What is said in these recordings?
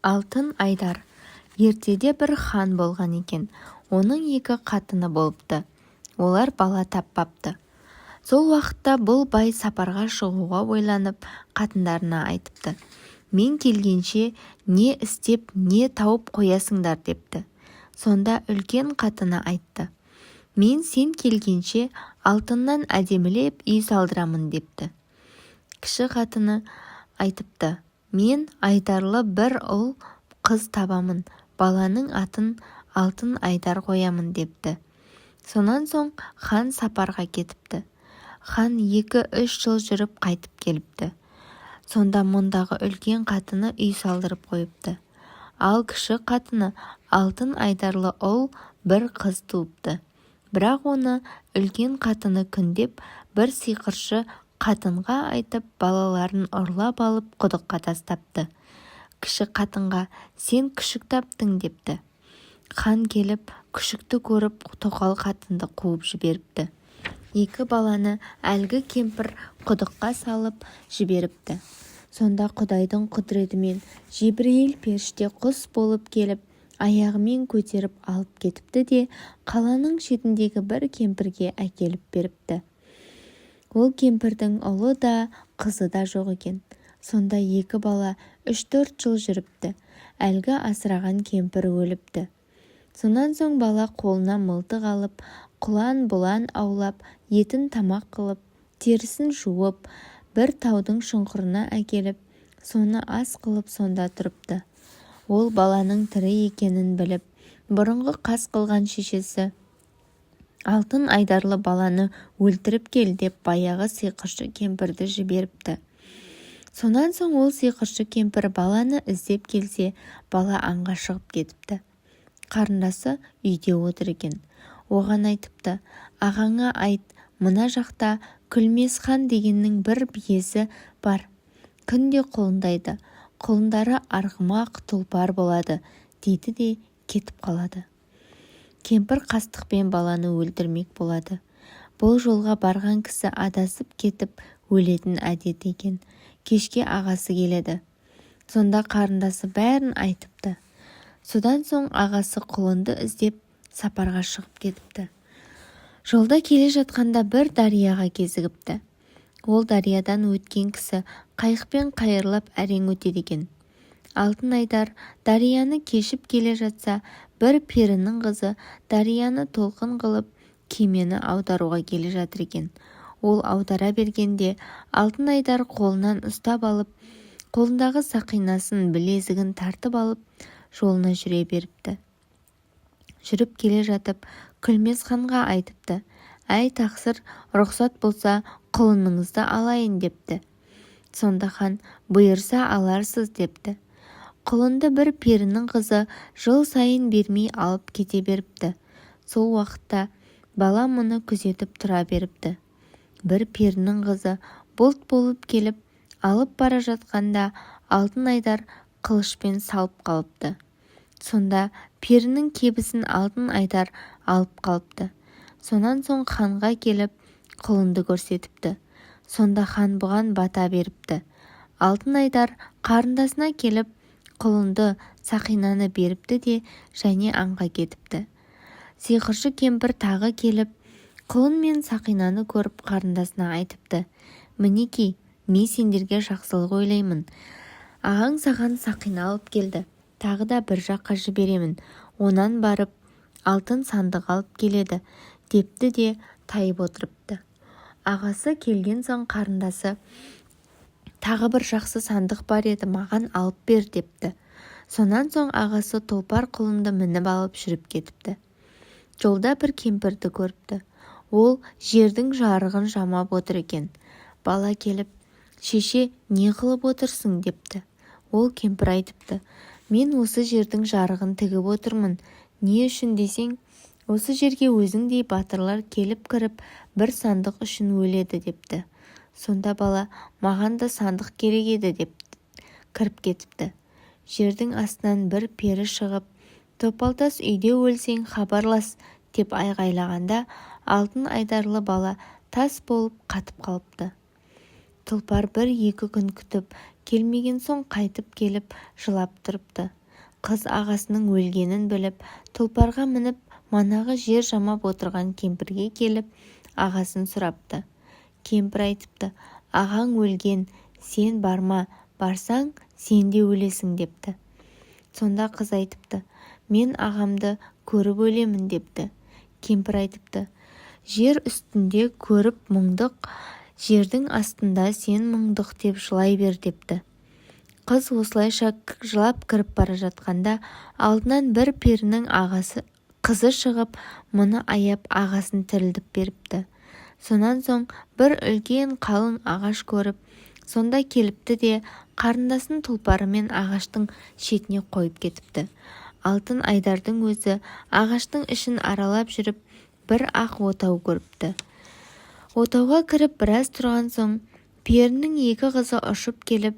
Алтын айдар. Ертеде бір хан болған екен. Оның екі қатыны болыпты. Олар бала таппапты. Сол уақытта бұл бай сапарға шығуға ойланып, қатындарына айтыпты: «Мен келгенше не істеп, не тауып қоясыңдар?» – депті. Сонда үлкен қатыны айтты: «Мен сен келгенше алтыннан әдемілеп үй салдырамын», – депті. Кіші қатыны айтыпты: «Мен айдарлы бір ұл, қыз табамын, баланың атын Алтын Айдар қоямын», – депті. Сонан соң хан сапарға кетіпті. Хан 2-3 жыл жүріп қайтып келіпті. Сонда мұндағы үлкен қатыны үй салдырып қойыпты. Ал кіші қатыны алтын айдарлы ұл, бір қыз туыпты. Бірақ оны үлкен қатыны күндеп, бір сиқыршы қатынға айтып, балаларын ұрлап алып, құдыққа тастапты. Кіші қатынға: «Сен күшік таптың», – депті. Хан келіп, күшікті көріп, тоқал қатынды қуып жіберіпті. Екі баланы әлгі кемпір құдыққа салып жіберіпті. Сонда құдайдың құдіретімен Жебірейіл періште құс болып келіп, аяғымен көтеріп алып кетіпті де, қаланың шетіндегі бір кемпірге әкеліп беріпті. Ол кемпірдің ұлы да, қызы да жоқ екен. Сонда екі бала 3-4 жыл жүріпті. Әлгі асыраған кемпір өліпті. Сонан соң бала қолына мылтық алып, құлан-бұлан аулап, етін тамақ қылып, терісін жуып, бір таудың шұңқырына әкеліп, соны ас қылып, сонда тұрыпты. Ол баланың тірі екенін біліп, бұрынғы қас қылған шешесі: «Алтын айдарлы баланы өлтіріп кел», – деп баяғы сиқыршы кемпірді жіберіпті. Сонан соң ол сиқыршы кемпір баланы іздеп келсе, бала аңға шығып кетіпті. Қарындасы үйде отыр екен. Оған айтыпты: «Ағаңа айт, мына жақта Күлмесхан дегеннің бір биесі бар, күнде құлындайды, құлындары арғымақ, тұлпар болады», – дейді де кетіп қалады. Кемпір қастықпен баланы өлтірмек болады. Бұл жолға барған кісі адасып кетіп өлетін әдеті екен. Кешке ағасы келеді. Сонда қарындасы бәрін айтыпты. Содан соң ағасы құлынды іздеп сапарға шығып кетіпті. Жолда келе жатқанда бір дарияға кезігіпті. Ол дариядан өткен кісі қайықпен қайырлап әрең өтеді екен. Алтын Айдар дарияны кешіп келе жатса, бір перінің қызы дарияны толқын қылып, кемені аударуға келе жатыр екен. Ол аудара бергенде, Алтын Айдар қолынан ұстап алып, қолындағы сақинасын, білезігін тартып алып, жолына жүре беріпті. Жүріп келе жатып, Күлмес ханға айтыпты: «Әй, тақсыр, рұқсат болса, құлыныңызды алайын», – депті. Сонда хан: «Бұйырса, аларсыз», – депті. Құлынды бір перінің қызы жыл сайын бермей алып кете беріпті. Сол уақытта бала мұны күзетіп тұра беріпті. Бір перінің қызы бұлт болып келіп, алып бара жатқанда, Алтын Айдар қылышпен салып қалыпты. Сонда перінің кебісін Алтын Айдар алып қалыпты. Сонан соң ханға келіп, құлынды көрсетіпті. Сонда хан бұған бата беріпті. Алтын Айдар қарындасына келіп, құлынды, сақинаны беріпті де, және аңға кетіпті. Сиқыршы кемпір тағы келіп, құлын мен сақинаны көріп, қарындасына айтыпты: «Мінекей, мен сендерге жақсылық ойлаймын. Ағаң саған сақина алып келді. Тағы да бір жаққа жіберемін, онан барып алтын сандық алып келеді», – депті де, тайып отырыпты. Ағасы келген соң қарындасы: «Тағы бір жақсы сандық бар еді, маған алып бер», – депті. Сонан соң ағасы тұлпар құлынды мініп алып, жүріп кетіпті. Жолда бір кемпірді көріпті. Ол жердің жарығын жамап отыр екен. Бала келіп: «Шеше, не қылып отырсың?» – депті. Ол кемпір айтыпты: «Мен осы жердің жарығын тігіп отырмын. Не үшін десең, осы жерге өзіңдей батырлар келіп кіріп, бір сандық үшін өледі», – депті. Сонда бала: «Маған да сандық керек еді», – деп кіріп кетіпті. Жердің астынан бір пері шығып: «Топалтас үйде өлсең, хабарлас», – деп айғайлағанда, алтын айдарлы бала тас болып қатып қалыпты. Тұлпар бір-екі күн күтіп, Келмеген соң қайтып келіп жылап тұрыпты. Қыз ағасының өлгенін біліп, тұлпарға мініп, манағы жер жамап отырған кемпірге келіп, ағасын сұрапты. Кемпір айтыпты: «Ағаң өлген, сен барма, барсаң, сен де өлесің», – депті. Сонда қыз айтыпты: «Мен ағамды көріп өлемін», – депті. Кемпір айтыпты: «Жер үстінде көріп мұңдық, жердің астында сен мұңдық деп жылай бер», – депті. Қыз осылайша жылап кіріп бара жатқанда, алдынан бір перінің ағасы қызы шығып, мұны аяп, ағасын тірілтіп беріпті. Сонан соң бір үлкен қалың ағаш көріп, сонда келіпті де, қарындасын тұлпарымен ағаштың шетіне қойып кетіпті. Алтын Айдардың өзі ағаштың ішін аралап жүріп, бір ақ отау көріпті. Отауға кіріп біраз тұрған соң, перінің екі қызы ұшып келіп,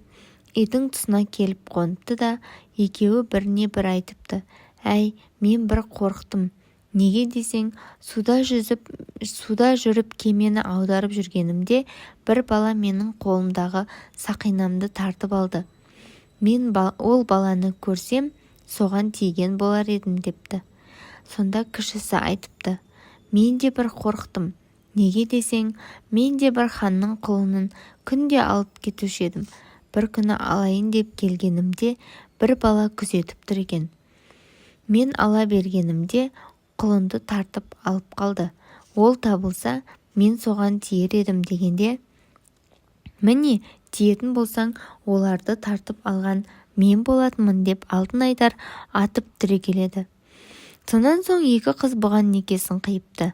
үйдің тұсына келіп қоныпты да, екеуі біріне бірі айтыпты: «Әй, мен бір қорықтым. Неге десең, суда жүзіп, суда жүріп кемені аударып жүргенімде, бір бала менің қолымдағы сақинамды тартып алды. Мен ол баланы көрсем, соған тиген болар едім», – депті. Сонда кішісі айтыпты: «Мен де бір қорықтым. Неге десең, мен де бір ханның құлынын күнде алып кетуші едім. Бір күні алайын деп келгенімде, бір бала күзетіп тұр екен. Мен ала бергенімде, құлынды тартып алып қалды. Ол табылса, мен соған тиер едім», – дегенде, «Міне, тиетін болсаң, оларды тартып алған мен болатынмын», – деп Алтын Айдар атып түрегеледі. Сонан соң екі қыз бұған некесін қиыпты.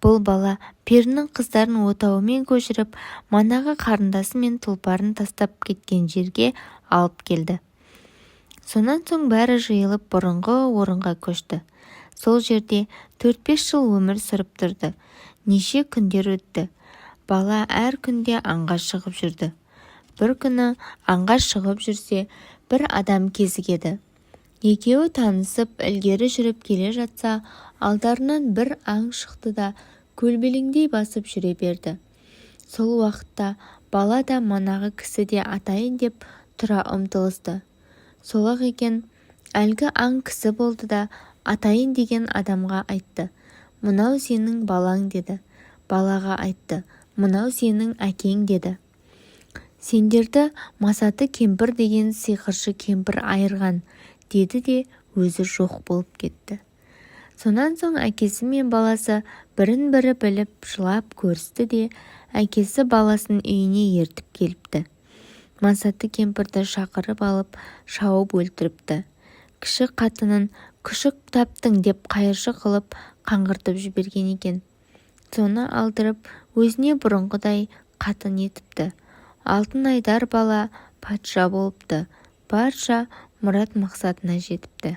Бұл бала перінің қыздарын отауымен көшіріп, манағы қарындасы мен тұлпарын тастап кеткен жерге алып келді. Сонан соң бәрі жиылып, бұрынғы орынға көшті. Сол жерде 4-5 жыл өмір сүріп тұрды. Неше күндер өтті. Бала әр күнде аңға шығып жүрді. Бір күні аңға шығып жүрсе, бір адам кезігеді. Екеуі танысып, ілгері жүріп келе жатса, алдарынан бір аң шықты да, көлбелеңдей басып жүре берді. Сол уақытта бала да, манағы кісі де атайын деп тұра ұмтылысты. Сол-ақ екен, әлгі аң кісі болды да, атайын деген адамға айтты: «Мынау сенің балаң», – деді. Балаға айтты: «Мынау сенің әкең», – деді. «Сендерді Масаты кемпір деген сиқыршы кемпір айырған», – деді де, өзі жоқ болып кетті. Сонан соң әкесі мен баласы бірін-бірі біліп, жылап көрісті де, әкесі баласын үйіне ертіп келіпті. Масаты кемпірді шақырып алып, шауып өлтіріпті. Кіші қатынын күшік таптың деп қайыршы қылып қаңғыртып жіберген екен. Соны алдырып, өзіне бұрынғыдай қатын етіпті. Алтын Айдар бала патша болыпты. Барша мұрат-мақсатына жетіпті.